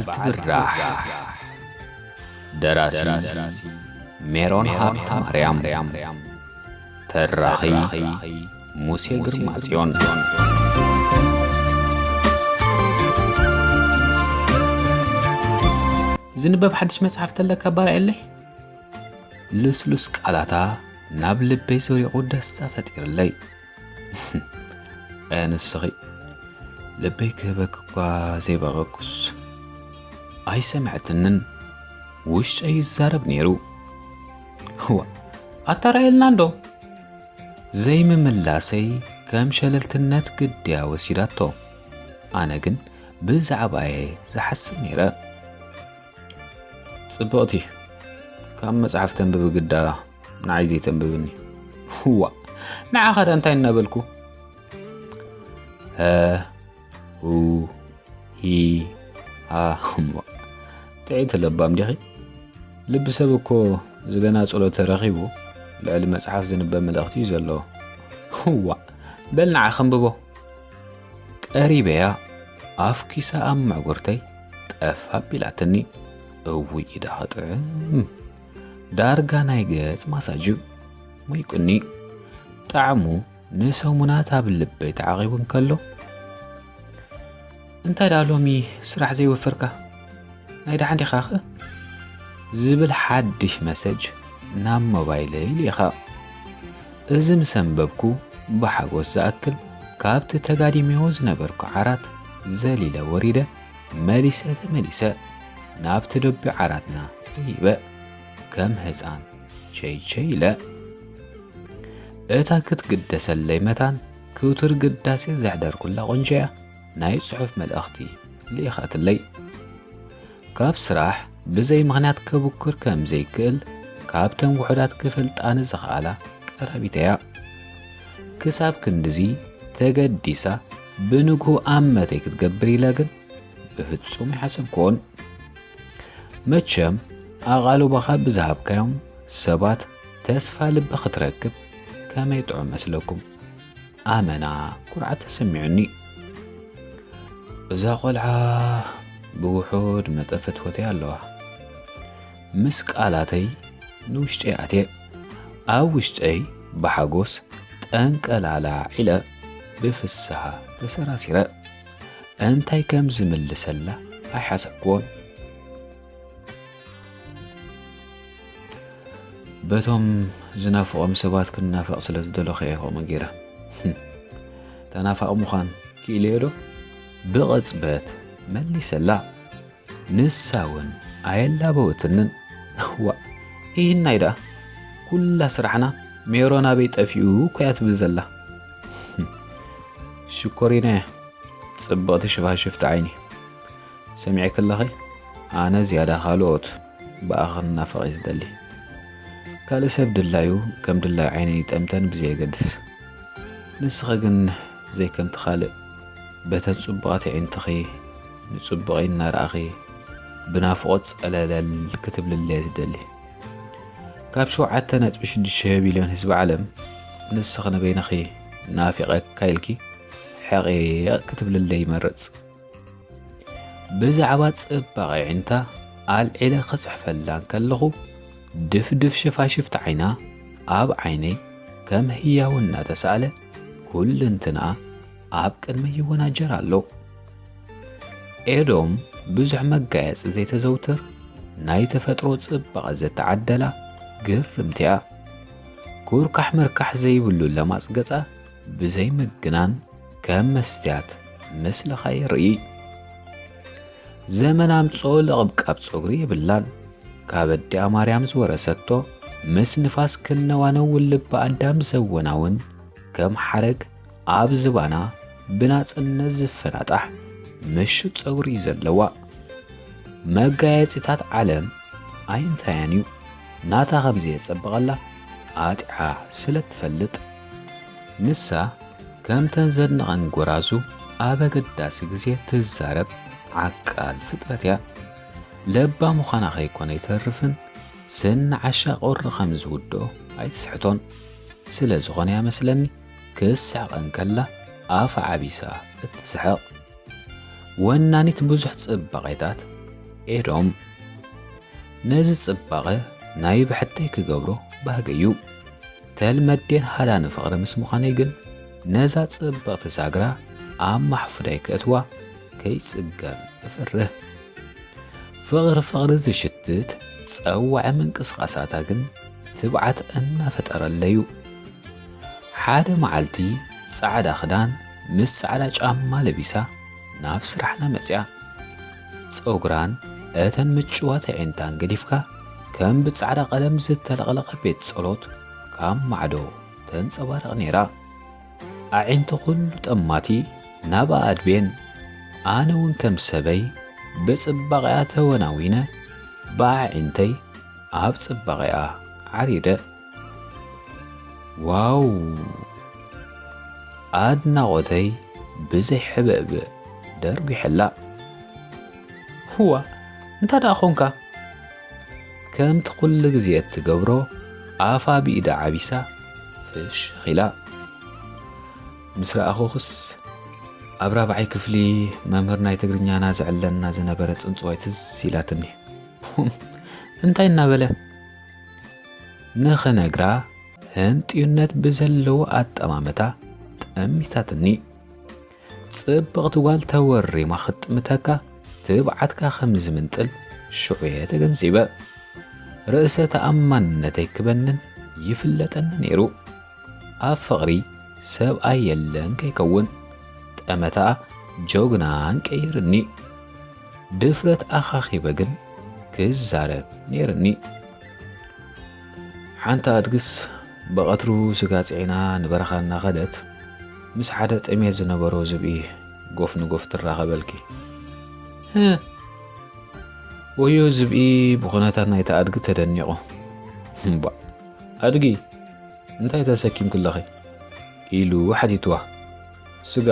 ትብራህ። ደራሲ ሜሮን ሃብተ ማርያም። ተራኺ ሙሴ ግርማ ጽዮን። ዝንበብ ሓድሽ መጽሓፍ ተለካ ኣባርኣየለይ። ልስሉስ ቃላታ ናብ ልበይ ዘሪቑ ደስታ ፈጢርለይ። ኣንስኺ ልበይ ክህበኪ እኳ ዘይበቐኩስ፣ ኣይሰምዐትንን። ውሽጠይ ይዛረብ ነይሩ። እዋ ኣታራየልና እንዶ። ዘይምምላሰይ ከም ሸለልትነት ግድያ ወሲዳቶ። ኣነ ግን ብዛዕባየ ዝሓስብ ነይረ። ጽብቕቲ፣ ካብ መጽሓፍ ተንብቢ ግዳ ንዓይ ዘይተንብብኒ። እዋ ንዓኻ ዳ እንታይ እናበልኩ? ሀ፣ ሁ፣ ሂ፣ ሃ። እሞ ጥዕይቲ ለባም ዲኺ? ልቢ ሰብ እኮ ዝገናጽሎ ተረኺቡ ልዕሊ መጽሓፍ ዝንበብ መልእኽቲ እዩ ዘለዎ። እዋ በል ንዓ ከንብቦ። ቀሪበያ ኣፍኪሳ ኣብ ምዕጉርተይ ጠፍ ኣቢላትኒ። እውይ ኢዳ ክጥዕም። ዳርጋ ናይ ገጽ ማሳጅ እዩ። ሞይቁኒ። ጣዕሙ ንሰሙናት ኣብ ልበይ ተዓቒቡ እንከሎ፣ እንታይ ደኣ ሎሚ ስራሕ ዘይወፈርካ? ናይ ደሓን ዲኻኸ? ዝብል ሓድሽ መሰጅ ናብ ሞባይለይ ልኢኻ። እዚ ምስ ኣንበብኩ ብሓጎስ ዝኣክል ካብቲ ተጋዲመዮ ዝነበርኩ ዓራት ዘሊለ ወሪደ፣ መሊሰ ተመሊሰ ናብቲ ደቢዑ ዓራትና ደይበ። ከም ህፃን ቸይ ቸይ ኢለ። እታ ክትግደሰለይ መታን ክውትር ግዳሴ ዘሕደርኩላ ቆንጆያ ናይ ጽሑፍ መልእኽቲ ልኢኻትለይ። ካብ ስራሕ ብዘይ ምኽንያት ከብኩር ከም ዘይክእል ካብተን ውሑዳት ክፈልጣኒ ዝኸኣላ ቀራቢተያ። ክሳብ ክንድዚ ተገዲሳ ብንግሁ ኣመተይ ክትገብር ኢለ ግን ብፍጹም ኣይሓሰብኩዎን። መቸም ኣቓልቦኻ ብዝሃብካዮም ሰባት ተስፋ ልቢ ክትረክብ ከመይ ጥዑም መስለኩም። ኣመና ኩርዓት ተሰሚዑኒ። እዛ ቆልዓ ብውሑድ መጠን ፈትወተይ ኣለዋ። ምስ ቃላተይ ንውሽጠይ ኣትየ። ኣብ ውሽጠይ ብሓጎስ ጠንቀላላ ኢለ ብፍስሃ ተሰራሲረ። እንታይ ከም ዝምልሰላ ኣይሓሰብኩዎን። በቶም ዝናፍቖም ሰባት ክናፈቕ ስለ ዝደለኹ እየ ከምኡ ገይረ። ተናፋቒ ምዃን ክኢለዮ ዶ? ብቕጽበት መሊሰላ። ንሳ እውን ኣየላበወትንን። ዋእ፣ ኢሂናይ ደኣ ኩላ ስራሕና ሜሮን ኣበይ ጠፊኡ እኮ እያ ትብል ዘላ። ሽኮሪና እያ፣ ጽብቕቲ ሽፋሽፍቲ ዓይኒ። ሰሚዐኪ ኣለኺ? ኣነ ዝያዳ ካልኦት ብኣኺ ክናፈቕ እየ ዝደሊ። ካልእ ሰብ ድላዩ ከም ድላዩ ዓይነይ ይጠምተን ብዘየገድስ። ንስኺ ግን ዘይከምቲ ካልእ በተን ጽቡቓት ኣዒንትኺ ንጽቡቐይ እናረኣኺ ብናፍቖት ጸለለል ክትብልለይ እየ ዝደሊ። ካብ ሸውዓተ ነጥቢ ሽዱሽተ ቢልዮን ህዝቢ ዓለም ንስኺ ንበይንኺ ናፊቐካ ኢልኪ ሕቒቕ ክትብልለይ ይመርጽ። ብዛዕባ ጽባቐ ኣዒንታ ኣልዒለ ክጽሕፈላ እንከለኹ፣ ድፍድፍ ሽፋሽፍቲ ዓይና ኣብ ዓይነይ ከም ህያው እናተሳእለ፣ ኩልንትንኣ ኣብ ቅድመይ ይወናጀር ኣሎ። ኤዶም ብዙሕ መጋየጺ ዘይተዘውትር፣ ናይ ተፈጥሮ ጽባቐ ዘተዓደላ ግርምቲ'ያ። ኩርካሕ ምርካሕ ዘይብሉ ለማጽ ገጻ ብዘይ ምግናን ከም መስትያት ምስልኻ የርኢ። ዘመን ኣምጽኦ ለቕብቃብ ጸጉሪ የብላን። ካብ ኣዲኣ ማርያም ዝወረሰቶ ምስ ንፋስ ክነዋነው ልቢ ኣዳም ዘወናውን ከም ሓረግ ኣብ ዝባና ብናጽነት ዝፈናጣሕ ምሹጥ ጸጉሪ እዩ ዘለዋ። መጋየጺታት ዓለም ኣይንታያን እዩ። ናታ ከም ዘየጸብቐላ ኣጢዓ ስለ ትፈልጥ፣ ንሳ ከምተን ዘድንቐን ጎራዙ ኣብ ኣገዳሲ ግዜ ትዛረብ ዓቃል ፍጥረት እያ። ለባም ምዃና ከይኮነ ኣይተርፍን፣ ስኒ ዓሻ ቁሪ ከም ዝውድኦ ኣይትስሕቶን። ስለ ዝኾነ እያ መስለኒ ክስሕቕ እንከላ ኣፋ ዓቢሳ እትስሕቕ። ወናኒት ብዙሕ ጽባቐታት ኤዶም። ነዚ ጽባቐ ናይ ብሕተይ ክገብሮ ባህገዩ። ተልመዴን ሃዳኒ ፍቕሪ ምስ ምዃነይ ግን፣ ነዛ ጽብቕቲ ዛግራ ኣብ ማሕፉዳይ ከእትዋ ከይጽገም እፈርህ። ፍቕሪ ፍቕሪ ዝሽትት ጸዋዒ ምንቅስቓሳታ ግን ትብዓት እናፈጠረለዩ። ሓደ መዓልቲ ጻዕዳ ክዳን ምስ ጻዕዳ ጫማ ለቢሳ ናብ ስራሕና መጽያ። ጸጉራን እተን ምጭዋት ኣዒንታን ገዲፍካ፣ ከም ብጻዕዳ ቀለም ዝተለቕለቐ ቤት ጸሎት ካብ ማዕዶ ተንጸባርቕ ነይራ። ኣዒንቲ ኩሉ ጠማቲ ናብኣ ኣድቤን። ኣነ እውን ከም ሰበይ ብጽባቐኣ ተወናዊነ፣ ብኣዒንተይ ኣብ ጽባቐኣ ዓሪደ። ዋው! ኣድናቖተይ ብዘይ ሕብእብእ ደርጒሐላ። "እዋ፣ እንታይ ደኣ ኾንካ?" ከምቲ ኩሉ ግዜ እትገብሮ፣ ኣፋ ብኢዳ ዓቢሳ ፍሽኽ ኢላ። ምስ ረኣኹኽስ፣ ኣብ ራብዓይ ክፍሊ መምህር ናይ ትግርኛና ዘዕለና ዝነበረ ጽንጽዋይ ትዝ ኢላትኒ። እንታይ እናበለ? ንኽነግራ ህንጥዩነት ብዘለዎ ኣጠማምታ ጠሚታትኒ። ጽብቕቲ ጓል ተወሪማ ክትጥምተካ ትብዓትካ ከም ዝምንጥል ሽዑ እየ ተገንዚበ። ርእሰ ተኣማንነተይ ክበንን ይፍለጠኒ ነይሩ። ኣብ ፍቕሪ ሰብኣይ የለን ከይከውን፣ ጠመታ ጆግናን ቀይርኒ። ድፍረት ኣኻኺበ ግን ክዛረብ ነይርኒ። ሓንቲ ኣድግስ ብቐትሩ ስጋ ጽዒና ንበረኻ እናኸደት፣ ምስ ሓደ ጥሜት ዝነበሮ ዝብኢ ጎፍ ንጎፍ ትራኸበልኪ። "ህ!" ወዮ ዝብኢ ብኹነታት ናይቲ ኣድጊ ተደኒቑ። "እምባእ ኣድጊ፣ እንታይ ተሰኪምኪ ኣለኺ?" ኢሉ ሓቲትዋ። ስጋ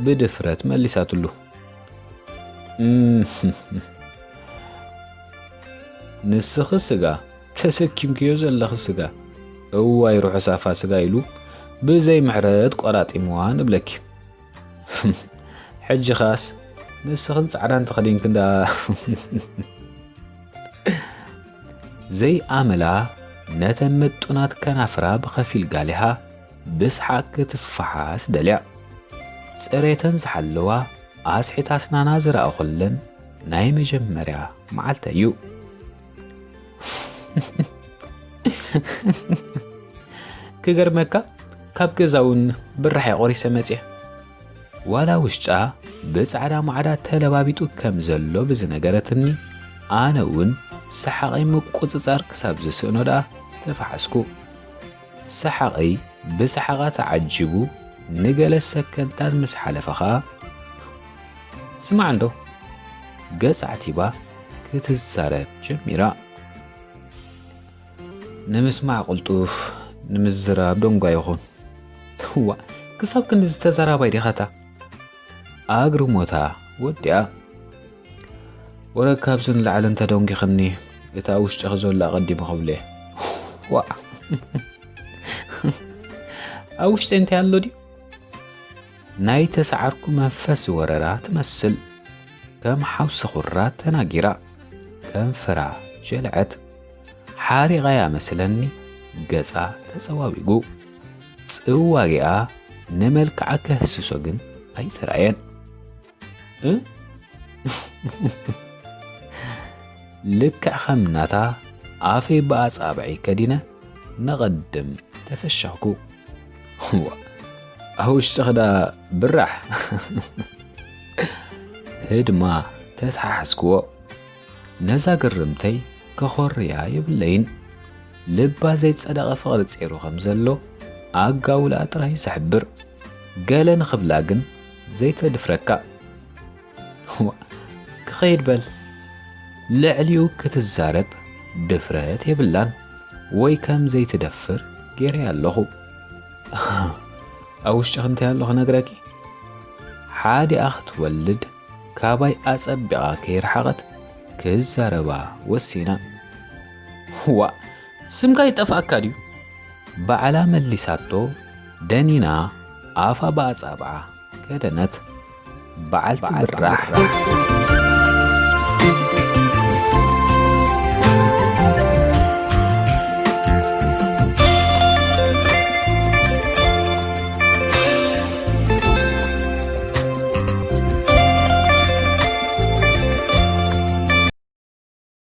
ብድፍረት መሊሳትሉ። "እም፣ ንስኺ ስጋ፣ ተሰኪምክዮ ዘለኺ ስጋ፣ እዋይ ርሑስ ኣፋ ስጋ" ኢሉ ብዘይ ምሕረት ቆራጢምዋ ንብለኪ። ሕጂ ኸኣስ ንስኽን ጻዕዳን ተኸዲንክን ደኣ። ዘይኣመላ ነተን ምጡናት ከናፍራ ብኸፊል ጋሊሃ ብስሓቕ ክትፈሓስ ደልያ። ጽሬተን ዝሓለዋ ኣስሒት ኣስናና ዝረኣኹለን ናይ መጀመርያ መዓልተይ እዩ። ክገርመካ፣ ካብ ገዛ እውን ብራሕ እየ ቆሪሰ መጽየ። ዋላ ውሽጣ ብጻዕዳ ማዕዳ ተለባቢጡ ከም ዘሎ ብዝነገረትኒ፣ ኣነ እውን ሰሓቐይ ምቁጽጻር ክሳብ ዝስእኖ ደኣ ተፋሓስኩ። ሰሓቐይ ብሰሓቓ ተዓጂቡ ንገለ ሰከንታት ምስ ሓለፈ ኸኣ፣ "ስማዕ እንዶ?" ገጻ ኣዕቲባ ክትዛረብ ጀሚራ። ንምስማዕ ቅልጡፍ፣ ንምዝራብ ደንጓ ይኹን። እዋ፣ ክሳብ ክንድዚ ተዛራባይ ዲኻታ? ኣግርሞታ ወዲኣ። "ወረ ካብዚ ንላዕሊ እንተደንጒኽኒ፣ እቲ ኣብ ውሽጥኺ ዘሎ ኣቐዲመ ክብሎ እየ። ዋእ!" "ኣብ ውሽጢ እንታይ ኣሎ ድዩ?" ናይ ተሳዓርኩ መንፈስ ዝወረራ ትመስል። ከም ሓውሲ ኹራ ተናጊራ፣ ከንፈራ ጀልዐት። ሓሪቓያ መስለኒ፣ ገጻ ተጸዋዊጉ። ጽዋግኣ ንመልክዓ ከህስሶ ግን ኣይተራእየን። እ? ልክዕ ከም ናታ ኣፈይ ብኣጻብዐይ ከዲነ ነቐድም ተፈሸኽኩ። ዋ፣ ኣብ ውሽጥኺ ደኣ ብራሕ። ህድማ ተተሓሓዝክዎ። ነዛ ግርምተይ ከኾርያ የብለይን። ልባ ዘይጸደቐ ፍቕሪ ጼሩ ከም ዘሎ ኣጋውላኣ ጥራይ እዩ ዝሕብር። ገለ ንኽብላ ግን ዘይተድፍረካ። ዋ፣ ክኸይድ በል። ልዕሊኡ ክትዛረብ ድፍረት የብላን፣ ወይ ከም ዘይትደፍር ገይረያ ኣለኹ። ኣብ ውሽጥኺ እንታይ ኣሎ ክነግረኪ? ሓዲኣ ክትወልድ ካባይ ኣጸቢቓ ከይረሓቐት ክዛረባ ወሲና። ዋእ፣ ስምካ ይጠፍኣካ ድዩ? ባዕላ መሊሳቶ ደኒና ኣፋ ብኣጻብዓ ከደነት። በዓልቲ ብራሕ።